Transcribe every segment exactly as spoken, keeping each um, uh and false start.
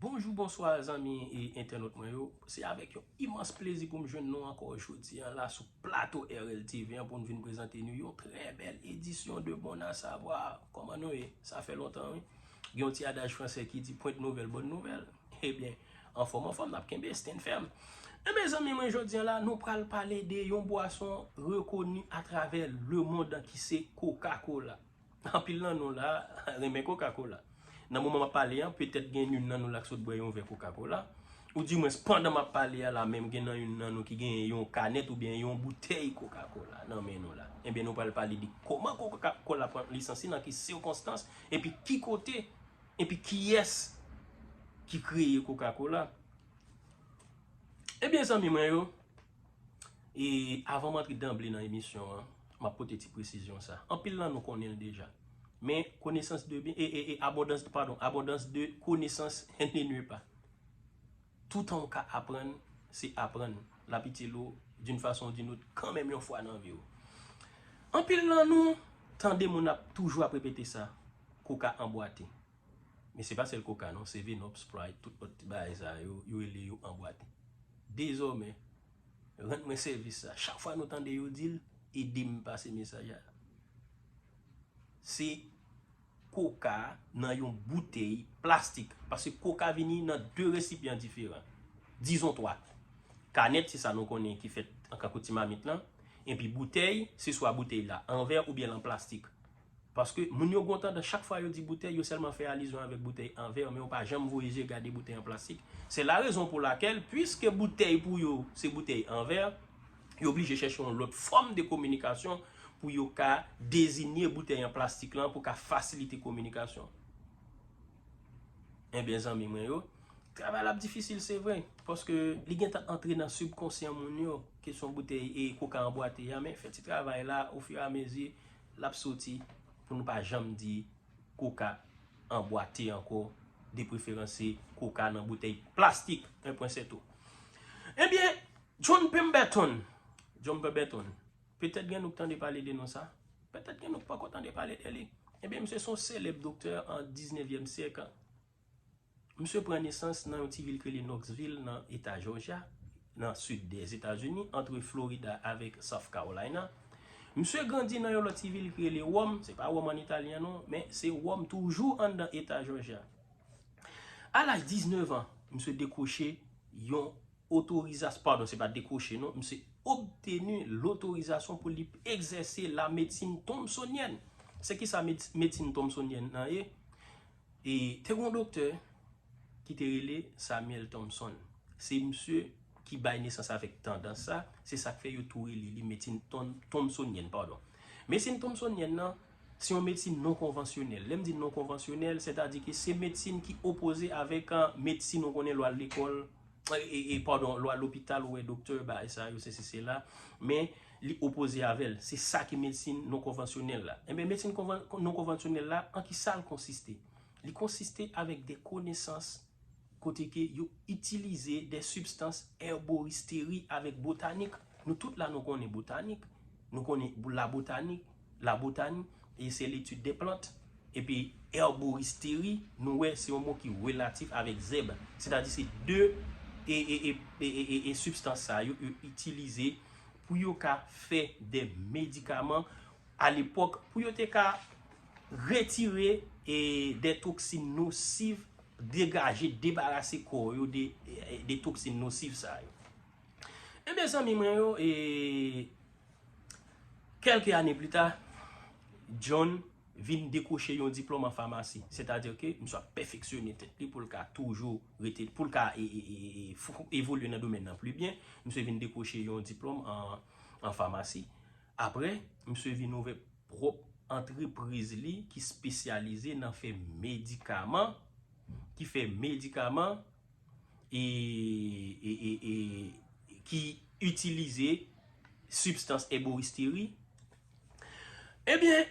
Bonjou, bonswa, zanmi e entènot mwen yo. Se avèk yon imans plezi pou m jwenn nou ankò jodi a la sou plato R L T V an pou n vin prezante nou yon trè bèl edisyon de Bon à Savoir. Kòman nou ye? Sa fè lontan, wi. Gen yon ti adaj fransè ki di, "Point de nouvelles, bonne nouvelle." Ebyen, anfòm, anfòm, n ap kenbe, stand fèm. Ebyen, zanmi mwen, jodi a la, nou pral pale de yon bwason rekoni atravè lemonn ki se Coca-Cola. Anpil nan nou la renmen Coca-Cola. Nan moman m ap pale an, petèt gen youn nan nou la k sot bwè yon vè Coca-Cola. Oudimwens, pandan m ap pale a la menm, gen nan youn nan nou ki gen yon kanèt oubyen yon boutèy Coca-Cola nan men nou la. Ebyen, nou pral pale de kòman Coca-Cola pran lisans li, nan ki sikonstans, epi ki kote, epi kiyès ki kreye Coca-Cola. Ebyen, zanmi mwen yo, e avan m antre danble nan emisyon an, m ap pote ti presizyon sa. Anpil nan nou konnen l deja. Men konesans de byen, e, e, e abondans, padon, abondans de konesans ne nuit pas. Toutan w ka aprann, se aprann. L ap itil ou d'une façon ou d'une autre kanmenm yon fwa nan vi w. Anpil nan nou tande moun ap toujou ap repete sa, Coca anbwate. Men se pa sèl Coca non, seven up, Sprite, tout lòt ti bagay sa yo, yo rele yo anbwate. Dezòmè, rann mwen sèvis sa. Chak fwa nou tande yo di l, ede m pase mesaj la. Se Coca nan yon boutèy plastik. Paske Coca vini nan de resipyan diferan. Dizon twa. Kanèt, se sa nou konnen ki fèt an kankou ti mamit lan. Epi boutèy, se swa boutèy la an vè oubyen l an plastik. Paske moun yo gon tandans, chak fwa yo di boutèy, yo sèlman fè alizyon avèk boutèy an vè, men yo pa janm voye je gade boutèy an plastik. Se la rezon pou lakèl, piske boutèy pou yo se boutèy an vè, yo blije chèche yon lòt fòm de kominikasyon pou yo ka dezinye boutèy an plastik lan pou ka fasilite kominikasyon. Ebyen, zanmi mwen yo, travay la ap difisil, se vre, paske li gentan antre nan sibkonsyan moun yo, kesyon boutèy e Coca anbwate a, men fè ti travay la, ofiramezi, l ap soti pou nou pa janm di Coca anbwate ankò, de preferans se Coca nan boutèy plastik, en pwen sèto. Ebyen, John Pemberton, John Pemberton, petèt gen nou k tande pale de non sa, petèt gen nou k poko tande pale de li. Ebyen, misye se yon selèb doktè an diznèvyèm syèk. Misye pran nesans nan yon ti vil ki rele Knoxville, nan eta Georgia, nan sid dèzetazini, antre Florida avèk South Carolina. Misye grandi nan yon lòt ti vil ki rele Wòm, se pa Wòm an italyen non, men se Wòm toujou anndan eta Georgia. A laj diznèf an, misye dekwoche yon otorizasyon, padon, se pa dekwoche non, misye obteni lotorizasyon pou li egzèse la medsin tomsonyèn. Se kisa med- medsin tomsonyèn nan ye? E te gon doktè ki te rele Samuel Thompson. Se misye ki bay nesans avèk tandans sa, se sa k fè yo tou rele li medsin ton- tomsonyèn, padon. Medsin tomsonyèn nan, se yon medsin non konvansyonèl. Lè m di non konvansyonèl, sètadi ke se medsin ki opoze avèk, ah, medsin ou konnen lè w al lekòl, e, e, e, padon, lè w al lopital, ou wè doktè, bagay sa yo, sesi sela, men li opoze avè l. Se sa ki medsin non konvansyonèl la. Ebyen, medsin konvan- non konvansyonèl la, an ki sa l konsiste? Li konsiste avèk de konesans kote ke yo itilize de sibstans èboristeri avèk botanik. Nou tout la nou konnen botanik, nou konnen la botanik, la botani, e se letid de plant. Epi èboristeri, nou wè se yon mo ki relatif avèk zèb. Sètadi se de e, e, e, e, e, e, e sibstans sa yo, yo itilize pou yo ka fè de medikaman alepòk, pou yo te ka retire e de toksin nosiv, degaje, debarase kò yo de, de toksin nosiv sa yo. Ebyen, zanmi mwen yo, e kèlke ane pli ta, John vin dekwoche yon diplòm an famasi. Sètadi ke misye ap pèfeksyone tèt li pou l ka toujou rete, pou l ka e, e, e, e, fou- evolye nan domèn nan pli byen. Misye vin dekwoche yon diplòm an, an famasi. Apre, misye vin ouvè pwòp antrepriz li ki espesyalize nan fè medikaman, ki fè medikaman e, e, e, e ki itilize sibstans èboristeri. Ebyen,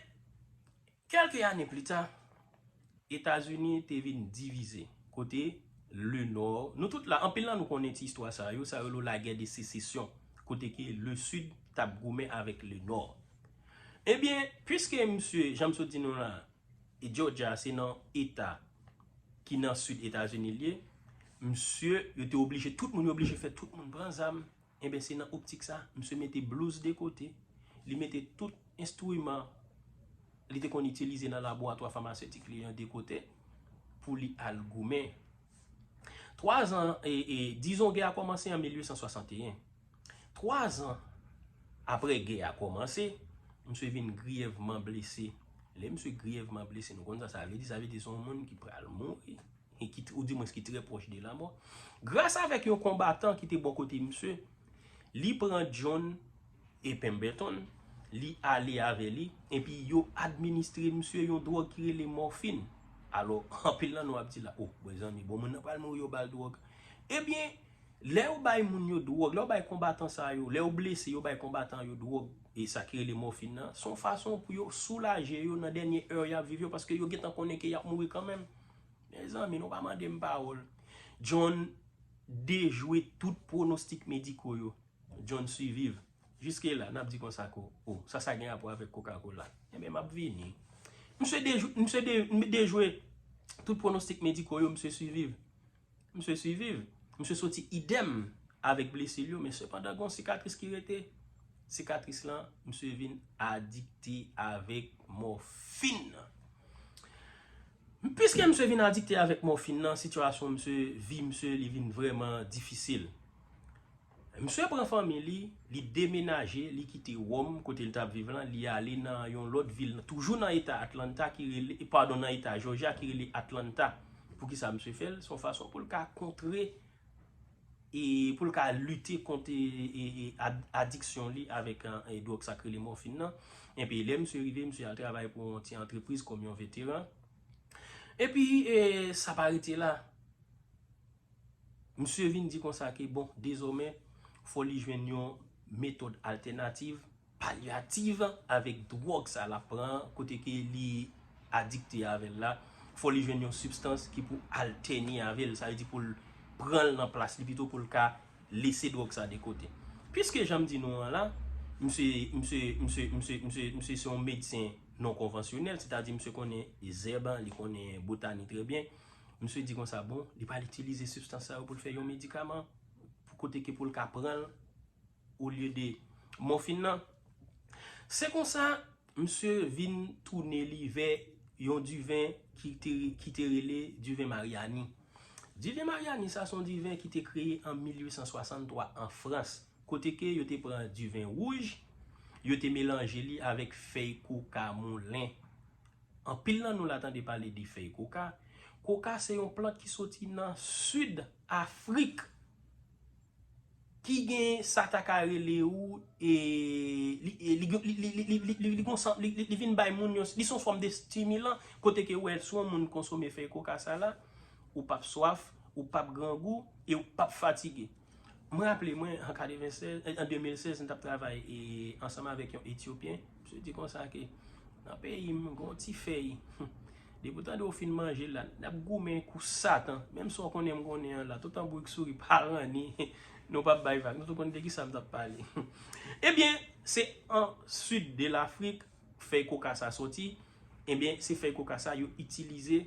kèlke ane pli ta, Etazini te vin divize. Kote Lenò, nou tout la, anpil nan nou konnen ti istwa sa yo, sa yo rele lagè de sesesyon. Kote ke Lesid t ap goumen avèk Lenò. Ebyen, piske misye, jan m sot di nou la, e Georgia se nan eta ki nan sid Etazini l ye, Misye, yo te oblije, tout moun yo oblije fè tout moun pran zam. Enben, se nan optik sa, misye mete blouz de kote, li mete tout enstriman li te konn itilize nan laboratwa famasetik li an de kote pou li al goumen. Twa zan, e, e, dizon gè a kòmanse an mil uit san swasanteyen. Twa zan apre gè a kòmanse, misye vin griyèvman blese. Lè misye griyèvman blese, nou konn sa sa vle di, sa vle di se yon moun ki pral mouri, e ki, ou dimwens ki trè pwòch de lanmò. Gras avèk yon konbatan ki te bò kote misye, li pran John e Pemberton, li ale avè li, epi yo administre misye yon dwòg ki rele mòfin. Alò, anpil nan nou ap di la, o, mezanmi, bon, moun nan pral mouri, yo ba l dwòg. Ebyen, lè yo bay moun yo dwòg, lè yo bay konbatan sa yo, lè yo blese, yo bay konbatan yo dwòg, e sa ki rele mòfin nan, se yon fason pou yo soulaje yo nan dènye è y ap viv yo, paske yo gentan konnen ke y ap mouri kanmenm. Mezanmi, nou pa mande m pawòl. John dejwe tout pwonostik mediko yo. John siviv. Jiske la, n ap di konsa ko, o, sa, sa gen rapò avèk Coca-Cola. Enben, m ap vini. Misye dejwe, misye de, dejwe tout pwonostik mediko yo, misye siviv. Misye siviv. Misye soti idèm avèk blesi l yo, men sepandan, gen yon sikatris ki rete. Sikatris lan, misye vin adikte avèk mòfin nan. Piske misye vin adikte avèk mòfin nan, sitiyasyon misye, vi misye, li vin vrèman difisil. Misye pran fanmi li, li demenaje, li kite Wòm, kote l t ap viv lan, li ale nan yon lòt vil, toujou nan eta Atlanta, ki rele, padon, nan eta Jòjya, ki rele Atlanta. Poukisa misye fè l? Se yon fason pou l ka kontre, e pou l ka lite kont, e, e, e, ad-, adiksyon li avèk, e, e, dwòg sa k rele mòfin nan. Epi lè misye rive, misye al travay pou yon ti antrepriz kòm yon veteran. Epi, e, sa pa rete la. Misye vin di konsa ke, bon, dezòmè, fò li jwenn yon metòd altènativ, palyativ, avèk dwòg sa l ap pran, kote ke li adikte avè l la. Fò li jwenn yon sibstans ki pou altène avè l, sa vle di pou l pran l nan plas li, pito pou l ka lese dwòg sa de kote. Piske jan m di nou an la, misye, misye, misye, misye, misye, misye se yon medsen non konvansyonèl, sètadi misye konnen zèb, li konnen botani trè byen. Misye di konsa, bon, li pral itilize sibstans sa yo pou l fè yon medikaman, pou kote ke pou l ka pran l, olye de mòfin nan. Se konsa, misye vin tounen li vè yon diven ki te, ki te rele diven Maryani. Diven Maryani sa, se yon diven ki te kreye an mil uit san swasanntwa an Frans, kote ke yo te pran diven wouj, yo te melanje li avèk fèy koka moulen. Anpil nan nou la tande pale de fèy koka. Koka se yon plant ki soti nan sid Afrik, ki gen sa ta ka rele ou, e, li, e, li, li, li, li, li, li, li, li gon san-, li, li, li vin bay moun yon, li se yon fòm de estimilan, kote ke ou wè, si yon moun konsome fèy koka sa la, ou p ap swaf, ou p ap grangou, e ou p ap fatige. Mwen raple mwen, an katrevennsèz, an de mil sèz, m t ap travay, e, ansanm avèk yon Etyopyen. Misye di konsa ke, nan peyi m, gen yon ti fèy. Depi w tande w fin manje l la, n ap goumen kou Satan. Menm sa w konnen m konnen an la, tout an bourik souri pa ranni. Nou p ap bay vag, nou tout konnen de kisa m t ap pale. Ebyen, se an sid de Lafrik, fèy koka sa soti. Ebyen, se fèy koka sa yo itilize,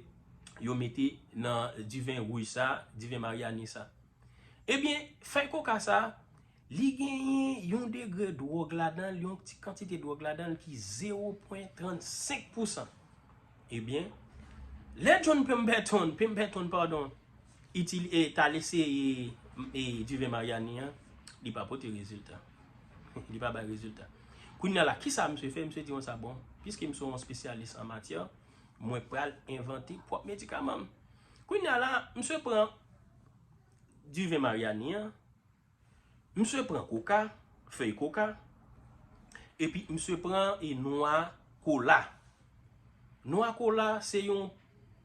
yo mete nan diven wouj sa, diven Maryani sa. Ebyen, fèy koka sa, li genyen yon degre dwòg ladan l, yon ti kantite dwòg ladan l ki zewo pwen trannsenk pousan. Ebyen, lè John Pemberton, Pemberton, padon, itil-, e, t al eseye, e, diven Maryani an, li pa pote rezilta. Li pa bay rezilta. Kounye a la, kisa misye fè? Misye di konsa, bon, piske m se yon espesyalis an matyè, mwen pral envante pwòp medikaman m. Kounye a la, misye pran diven Maryani an, misye pran koka, fèy koka, epi misye pran e nwa kola. Nwa kola se yon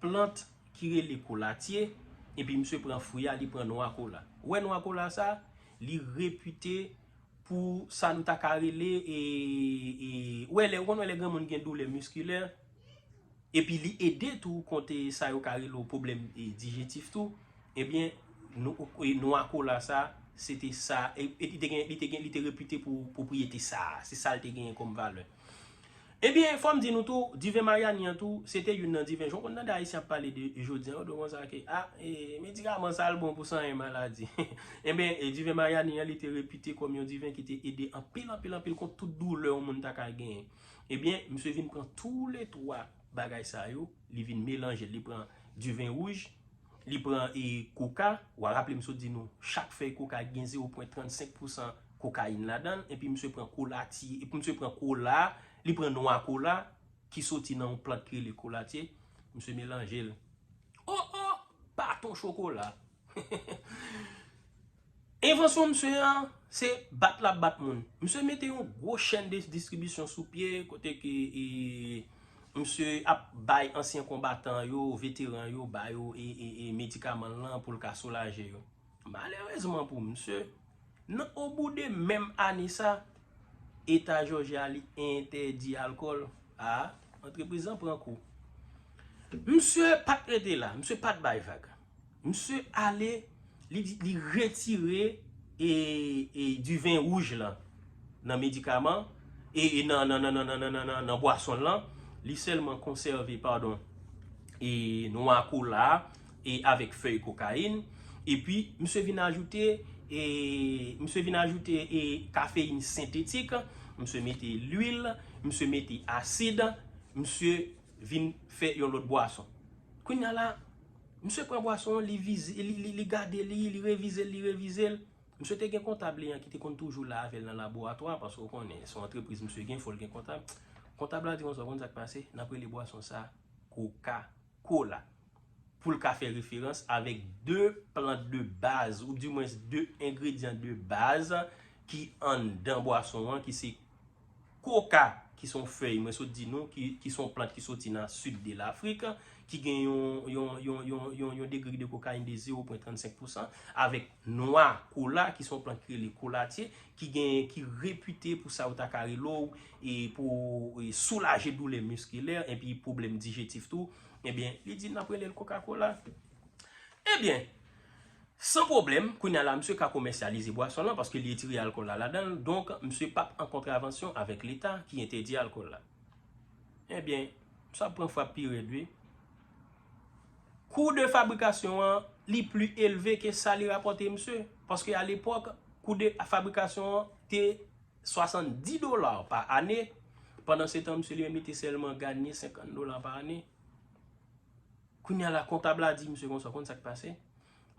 plant ki rele kolatye, epi misye pran fwi a, li pran nwa kola. Ou wè nwa kola sa, li repite pou sa nou ta ka rele, e, e, ou wè lè, ou konn wè lè granmoun gen doulè miskilè, epi li ede tou kont, e, sa yo ka rele w pwoblèm, e, dijetif tou, ebyen, nou, e, nwa kola sa, se te sa, e, e li te gen, li te gen, li te repite pou pwopriyete sa, se sa l te genyen kòm valè. Ebyen, fò m di nou tou, diven Maryani an tou, se te youn nan diven. Jan w konn tande Ayisyen ap pale de jodi an, yo di konsa ke, a, e, medikaman sa l bon pou sanyen maladi. Ebyen, e, diven Maryani an, li te repite kòm yon diven ki te ede anpil, anpil, anpil kont tout doulè yon moun ta ka genyen. Ebyen, misye vin pran toulètwa bagay sa yo, li vin melanje l, li pran diven wouj, li pran e koka, w a raple m sot di nou, chak fèy koka gen zewo pwen trannsenk pousan kokayin ladan l, epi misye pran kolati, epi misye pran kola, li pran nwa kola, ki soti nan yon plant ki rele kolati, misye melanje l. O, o, baton chokola. Envansyon misye an, se bat l ap bat moun. Misye mete yon gwo chèn de distribisyon sou pye, kote ke e, misye ap bay ansyen konbatan yo, veteran yo, ba yo e, e, e medikaman l lan pou l ka soulaje yo. Malerezman pou misye, nan obou de menm ane sa, Eta Jòjya li entèdi alkòl. A, antrepriz lan pran kou. Misye pa t rete la, misye pa t bay vag. Misye ale, li, li retire e, e diven wouj lan nan medikaman, e, e nan, nan, nan bwason lan, li sèlman konsève, padon, e nwa kola, e avèk fèy kokayin, epi misye vin ajoute, e misye vin ajoute e kafeyin sentetik, misye mete lwil, misye mete asid, misye vin fè yon lòt bwason. Kounye a la, misye pran bwason an, li vize, li, li, li gade li, li revize l, li revize l. Misye te gen kontab li an ki te konn toujou la avè l nan laboratwa, paske w konnen, se yon antrepriz misye gen, fò l gen kontab. Kontab la di konsa, w konn sa k pase? N ap rele bwason sa Coca-Cola. Pou l ka fè referans avèk de plant de baz, oudimwens de engredyan de baz ki anndan bwason an, ki se koka, ki se yon fèy, mwen sot di nou, ki, ki se yon plant ki soti nan sid de Lafrik, ki gen yon, yon, yon, yon, yon, yon degre de kokayin de zewo pwen trannsenk pousan, avèk nwa kola, ki se yon plant ki rele kolatye, ki gen, ki repite pou sa yo ta ka rele w, e pou, e, soulaje doulè miskilè, epi pwoblèm dijetif tou. Ebyen, li di n ap rele l Coca-Cola. Ebyen, san pwoblèm, kounye a la, misye ka komèsyalize bwason lan, paske li retire alkòl la ladan l, donk, misye p ap an kontravansyon avèk Leta ki entèdi alkòl la. Ebyen, sa pran frap pi rèd, wi. Kou de fabrikasyon an, li pli elve ke sa li rapòte misye. Paske alepòk, kou de fabrikasyon an te swasanndis dola pa ane. Pandan se tan, misye li menm li te sèlman ganye senkant dola pa ane. Kounye a la, kontab la di misye konsa, w konn sa k pase?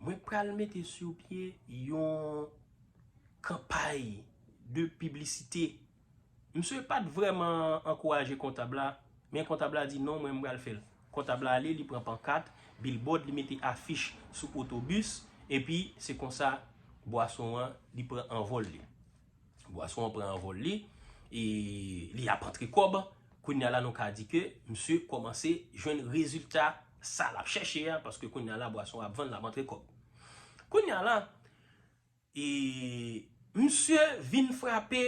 Mwen pral mete sou pye yon kanpay de piblisite. Misye pa t vrèman ankouraje kontab la, men kontab la di non, mwen m pral fè l. Kontab la ale, li pran pankat, bilbòd, li mete afich sou otobis, epi se konsa bwason an, li pran anvòl li. Bwason an pran anvòl li, e li ap antre kòb. Kounye a la, nou ka di ke misye kòmanse jwenn rezilta sa l ap chèche a, paske kounye a la, bwason an ap vann, l ap antre kòb. Kounye a la, e misye vin frape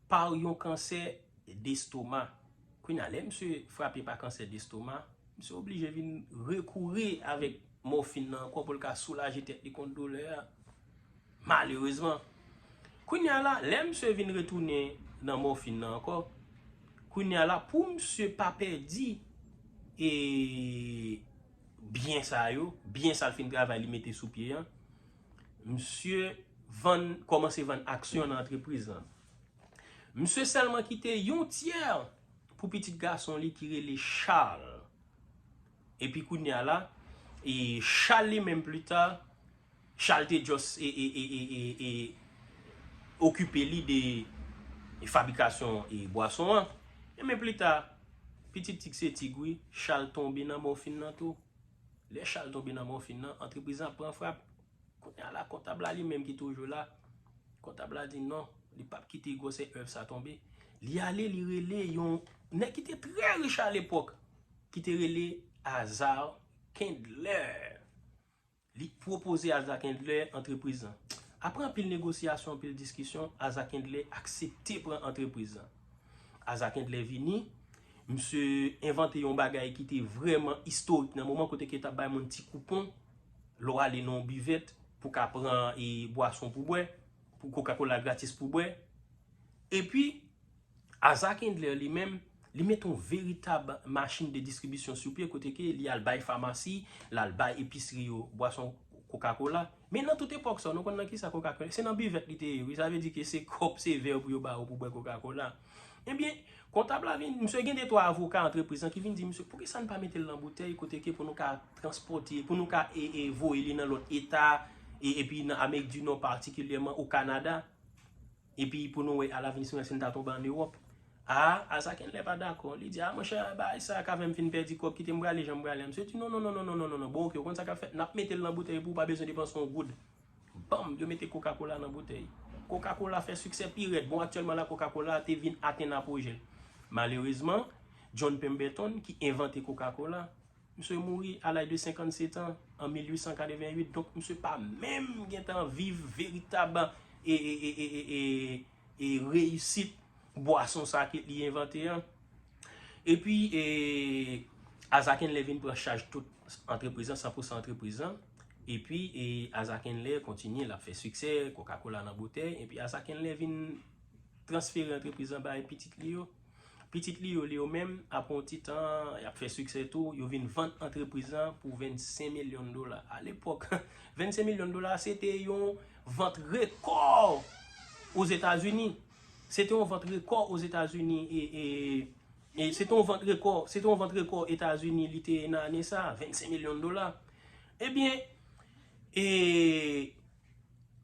pa yon kansè destoma. Kounye a, lè misye frape pa kansè destoma, misye oblije vin rekouri avèk mòfin nan ankò pou l ka soulaje tèt li kont doulè a. Malerezman. Kounye a la, lè misye vin retounen nan mòfin nan ankò, kounye a la, pou misye pa pèdi e byen sa yo, byen sa l fin travay, li mete sou pye an, misye vann, kòmanse vann aksyon nan antrepriz lan. Misye sèlman kite yon tyè pou pitit gason li ki rele Charles. Epi kounye a la, e Charles li menm pli ta, Charles te just e, e, e, e, e, e okipe li de e fabrikasyon e bwason an. E men pli ta, pitit tig se tig wi, Charles tonbe nan mòfin nan tou. Lè Charles tonbe nan mòfin nan, antrepriz lan pran frap. Kounye a la, kontab la li menm ki toujou la. Kontab la di non, li p ap kite gwosè èv sa tonbe. Li ale, li rele yon nèg ki te trè rich alepòk, ki te rele Asa Kindler. Li pwopoze Asa Kindler antrepriz lan. Apre anpil negosyasyon, anpil diskisyon, Asa Kindler aksepte pran antrepriz lan. Asa Kindler vini, misye envante yon bagay ki te vrèman istorik nan moman kote ke t ap bay moun ti koupon, lè w ale nan yon bivèt pou ka pran e bwason pou bwè, pou Coca-Cola gratis pou bwè. Epi, Asa Kindler li menm, Li mete yon veritab machin de distribisyon sou pye kote ke li al bay famasi, l al bay episri yo bwason Coca-Cola. Men nan tout epòk sa, nou konn nan kisa Coca-Cola? Se nan bivèt li te ye, wi. Sa vle di ke se kòp, se vè pou yo ba ou pou bwè Coca-Cola. Ebyen, kontab la vin, misye gen de twa avoka antrepriz lan ki vin di misye, poukisa n pa mete l nan boutèy kote ke pou nou ka transpòte, pou nou ka e, e, voye li nan lòt eta, e, epi nan Amerik di Nò patikilyèman, o Kanada. Epi pou nou wè alavni si nou ta tonbe ann Ewòp. A, Azakenlè pa dakò. Li di, a, monchè, bagay sa ka fè m fin pèdi kòb, kite m prale jan m prale a. Misye di, non, non, non, non, non, non, non, non. Bon, oke, ou konn sa k ap fèt? N ap mete l nan boutèy pou ou pa bezwen depanse yon goud. Banm, yo mete Coca-Cola nan boutèy. Coca-Cola fè siksè pi rèd. Bon, aktyèlman la, Coca-Cola te vin atenn apoje l. Malerezman, John Pemberton, ki envante Coca-Cola, misye mouri a laj de senkannsèt an, an mil uit san katrevenn uit. Donk, misye pa menm gentan viv veritab e, e, e, e, e, e, e reyisit bwason sa ke li envante an. Epi, e, Azakenlè vin pran chaj tout antrepriz lan, san pou san antrepriz lan. Epi, e, Azakenlè kontinye, l ap fè siksè, Coca-Cola nan boutèy. Epi, Azakenlè vin transfere antrepriz lan bay pitit li yo. Pitit li yo, li yo menm, apre yon ti tan, y ap fè siksè tou, yo vin vann antrepriz lan pou vennsenk milyon dola. Alepòk, vennsenk milyon dola, se te yon vant rekò Ozetazini. Se te yon vant rekò Ozetazini, e, e, e se te yon vant rekò, se te yon vant rekò Etazini li te ye nan ane sa, vennsenk milyon dola. Ebyen, e,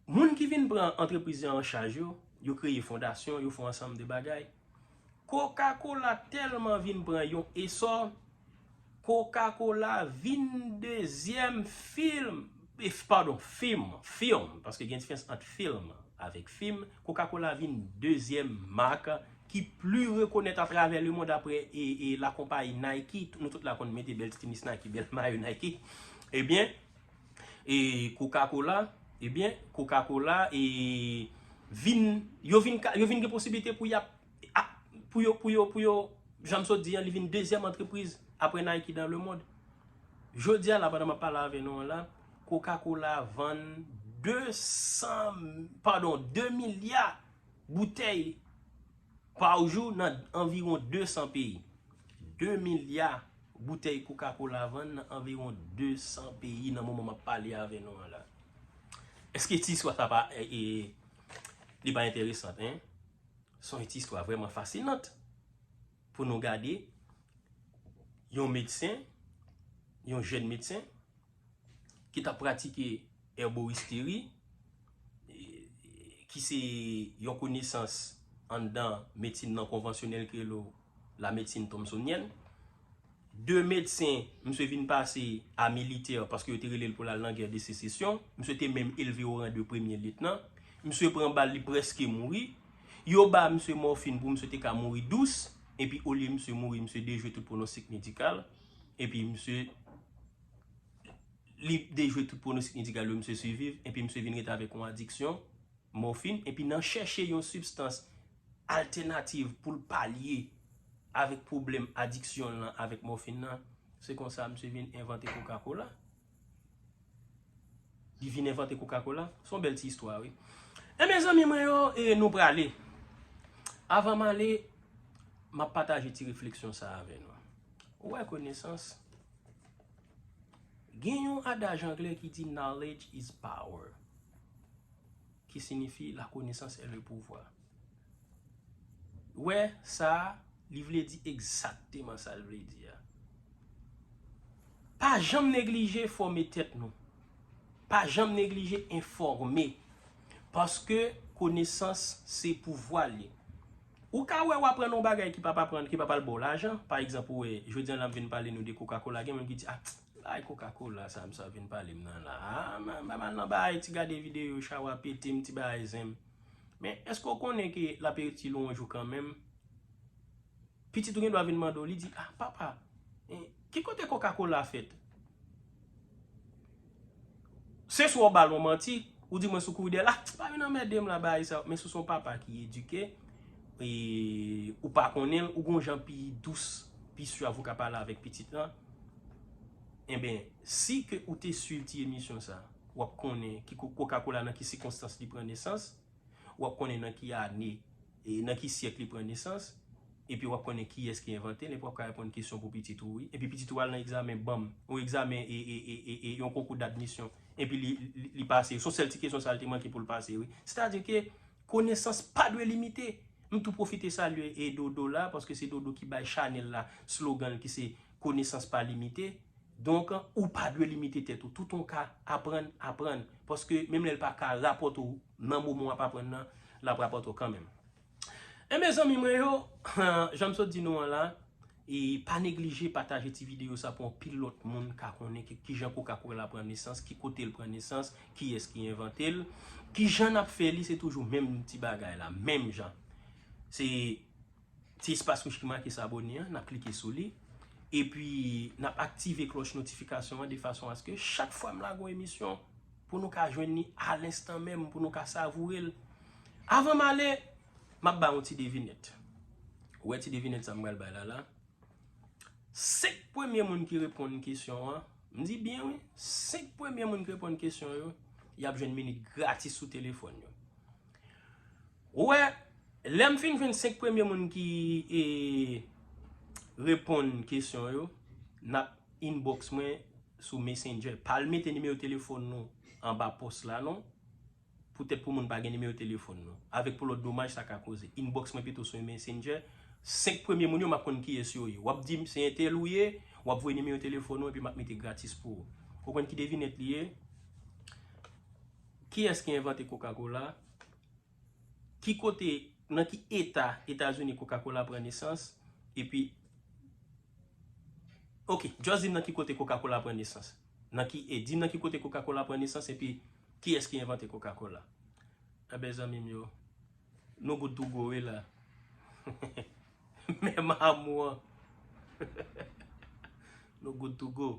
moun ki vin pran antrepriz lan an chaj yo, yo kreye fondasyon, yo fè yon ansanm de bagay. Coca-Cola tèlman vin pran yon esò, Coca-Cola vin dezyèm film, e, padon, fim, film, paske gen diferans ant film avèk fim. Coca-Cola vin dezyèm mak ki pli rekonèt atravè lemond apre, e, e, lakonpayi Nike. Nou tout la konn mete bèl ti tenis Nike, bèl mayo Nike. Ebyen, e, Coca-Cola, ebyen, Coca-Cola, e, vin, yo vin ka, yo vin gen posiblite pou y ap, a, pou yo, pou yo, pou yo, jan m sot di an, li vin dezyèm antrepriz apre Nike dans le monde. Jodi a la, pandan m ap pale avè nou an la, Coca-Cola vann de san, padon, de milya boutèy pa jou nan anviwon de san peyi. De milya boutèy Coca-Cola vann nan anviwon de san peyi nan moman m ap pale avè nou an la. Èske ti istwa sa pa, e, e, li pa enteresan, en? Se yon ti istwa vrèman fasinant pou nou gade yon medsen, yon jèn medsen, ki t ap pratike èboristeyi, e, ki se yon konesans anndan medsin nan konvansyonèl kreyòl, la médecine thomsonienne. De medsen, misye vin pase a militè paske yo te rele l pou l al nan gè de sesesyon. Misye te menm elve o ran de premye lyetnan. Misye pran bal, li prèske mouri. Yo ba misye mòfin pou misye te ka mouri dous. Epi olye misye mouri, misye dejwe tout pwonostik medikal. Epi misye li dejwe tout pwonostik medikal yo, misye siviv, epi misye vin rete avèk yon adiksyon, mòfin, epi nan chèche yon sibstans altènativ pou l palye avèk pwoblèm adiksyon l lan avèk mòfin nan, se konsa misye vin envante Coca-Cola. Li vin envante Coca-Cola. Se yon bèl ti istwa, wi. E mezanmi mwen yo, e nou prale. Avan m ale, m ap pataje ti refleksyon sa avè nou. Ou wè konesans? Gen yon adaj anglè ki di knowledge is power, ki siyifi la connaissance est le pouvoir. Ou wè, sa, li vle di egzakteman sa l vle di a. Pa janm neglije fòme tèt nou. Pa janm neglije enfòme. Paske konesans se pouvwa li. Ou ka wè w aprann yon bagay ki p ap aprann, ki p ap al ba w lajan. Pa egzanp, ou wè, jodi a la m vin pale nou de Coca-Cola, gen moun ki di, a, bagay Coca-Cola sa, m sa vin pale m nan la. A, m, m, m al nan bagay, ti gade videyo, chawa pete m, ti bagay zen m. Men, èske w konnen ke l ap itil ou yon jou kanmenm? Pitit ou gen dwa vin mande w, li di, a, papa, e, ki kote Coca-Cola fèt? Se swa w ba l yon manti, ou di mwen sou kouri dèyè l, a, pa vin anmède m la, bagay sa. Men si w se yon papa ki edike, e, ou pa konnen l, ou gon jan pi dous, pi swav ou ka pale avèk pitit lan. Enben, si ke ou te swiv ti emisyon sa, w ap konnen ki ko-, Coca-Cola nan ki sikonstans li pran nesans, w ap konnen nan ki ane, e nan ki syèk li pran nesans, epi w ap konnen kiyès ki envante l, epi w ap ka reponn kesyon pou pitit ou, wi. Epi pitit ou al nan egzamen, banm, yon egzamen, e, e, e, e, e, yon konkou d'admisyon, epi li, li, li pase. Se yon sèl ti kesyon sa l te manke pou l pase, wi. Sètadi ke konesans pa dwe limite. M tou pwofite salye e Dodo la, paske se Dodo ki bay chanèl la slogan l ki se konesans pa limite. Donk, ou pa dwe limite tèt ou. Toutan w ka aprann, aprann. Paske menm lè l pa ka rapòte w nan moman w ap aprann nan, l ap rapòte w kanmenm. E mezanmi mwen yo, jan m sot di nou an la, e pa neglije pataje ti videyo sa pou yon pil lòt moun ka konnen ki, kijan Coca-Cola pran nesans, ki kote l pran nesans, kiyès ki envante l, kijan n ap fè li, se toujou menm ti bagay la, menm jan. Se ti espas wouj ki make sa abòne an, n ap klike sou li. Epi, n ap aktive klòch notifikasyon an de fason aske chak fwa m lage yon emisyon, pou nou ka jwenn li alenstan menm, pou nou ka savoure l. Avan m ale, m ap ba yon ti devinèt. Ou wè ti devinèt sa m pral bay la la? Senk premye moun ki reponn kesyon an, m di byen wi, senk premye moun ki reponn kesyon yo, y ap jwenn minit gratis sou telefòn yo. Ou wè, lè m fin jwenn senk premye moun ki, e, reponn kesyon yo, n ap inbox mwen sou Messenger. Pa al mete nimewo telefòn nou anba pòs la non. Poutèt pou moun pa gen nimewo telefòn nou. Avèk pou lòt domaj sa ka koze. Inbox mwen pito sou Messenger. Senk premye moun yo, m ap konn kiyès yo ye. W ap di m se entèl ou ye, w ap voye nimewo telefòn ou, epi m ap mete gratis pou ou. Ou konn ki devinèt li ye? Kiyès ki envante Coca-Cola? Ki kote, nan ki eta Etazini Coca-Cola pran nesans? Epi, ok, just di m nan ki kote Coca-Cola pran nesans. Nan ki, e, di m nan ki kote Coca-Cola pran nesans, epi kiyès ki envante Coca-Cola? Enben, zanmi m yo, nou good to go wi la. Menm amou an. Nou good to go.